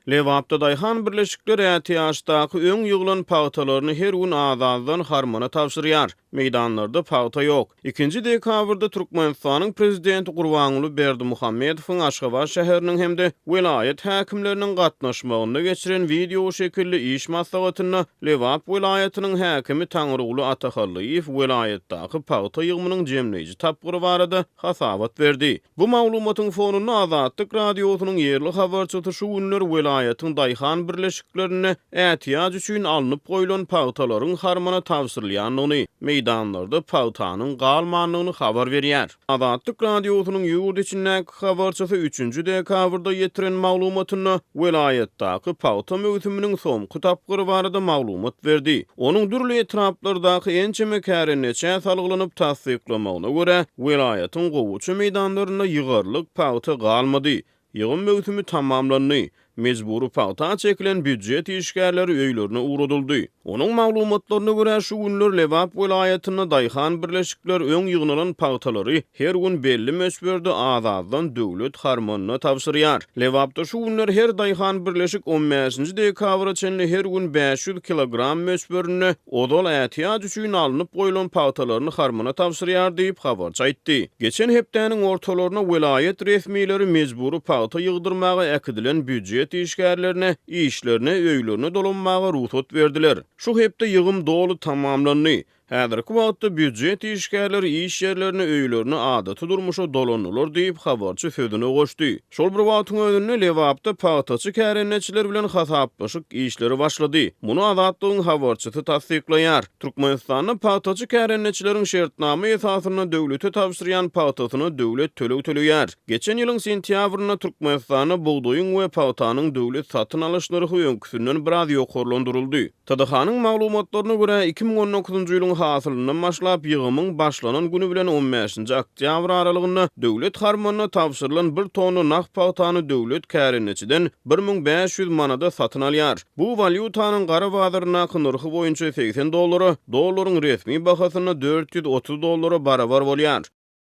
Lebapda daýhan birleşikler ätiýaçdaky öň ýyglan pagtalaryny her gün az-azdan harmana tabşyrýar. Meýdanlarda pagta ýok. Ikinji dekabrda Türkmenistanyň Prezidenti Gurbanguly Berdimuhamedowyň Aşgabat şäheriniň hem-de welaýat häkimleriniň gatnaşmagynda geçiren wideoşekilli iş maslahatynda Lebap welaýatynyň häkimi Taňryguly Atahallyýew welaýatdaky pagta ýygymynyň jemleýji tapgyry barada hasabat berdi. Bu maglumatyň fonunda Azatlyk Radiosynyň ýerli habarçysy şu günler welaýatyň daýhan birleşiklerinde ätiýaç üçin alnyp goýlan pagtalaryň harmana tabşyrylýandygyny, meýdanlarda pagtanyň galmandygyny habar berýär. Azatlyk Radiosynyň ýurt içindäki habarçysy üçünji dekabrda ýetiren maglumatynda welaýatdaky pagta möwsüminiň soňky tapgyry barada maglumat berdi. Onuň dürli etraplardaky ençeme kärendeçä salgylanyp tassyklamagyna görä, welaýatyň gowaça meýdanlarynda ýygarlyk pagta galmady. Ýygym möwsümi tamamlandy. Mejbury pagta çekilen býujet işgärleri öýlerine ugradyldy. Onuň maglumatlaryna görä, şu günler Lebap welaýatynda daýhan birleşikler öň ýygnalan pagtalary her gün belli möçberde az-azdan döwlet harmanyna tabşyrýar. Lebapda şu günler her daýhan birleşik on bäşinji dekabra çenli her gün 500 kilogram möçberinde ozal ätiýaç üçin alnyp goýlan pagtalaryny harmana tabşyrýar diýip, habarçy aýtdy. Geçen hepdäniň ortalaryna welaýat resmileri mejbury pagta ýygdyrmaga äkidilen býujet işgärlerine işlerine, öýlerine dolanmaga rugsat berdiler. Şu hepde ýygym doly tamamlandy. Häzirki wagtda býujet işgärleri iş ýerlerine, öýlerine, adaty durmuşa dolandylar diýip, habarçy sözüne goşdy. Şol bir wagtyň özünde, Lebapda pagtaçy kärendeçiler bilen hasaplaşyk işleri başlady. Muny Azatlygyň habarçysy tassyklaýar. Türkmenistanda pagtaçy kärendeçileriň şertnama esasynda döwlete tabşyrýan pagtasyna döwlet töleg töleýär. Geçen ýylyň sentýabrynda Türkmenistanda bugdaýyň we pagtanyň döwlet satyn alyş nyrhy öňküsinden biraz ýokarlandyryldy. TDH-nyň maglumatlaryna görä, 2019-njy ýylyň hasylyndan başlap, ýygymyň başlanan güni bilen on bäşinji oktýabr aralygynda döwlet harmanyna tabşyrylan bir tonna nah pagtany döwlet kärendeçiden 1500 manada satyn alýar. Bu walýutanyň gara bazaryndaky nyrhy boýunça 80 dollara, dollaryň resmi bahasynda 430 dollara barabar bolýar.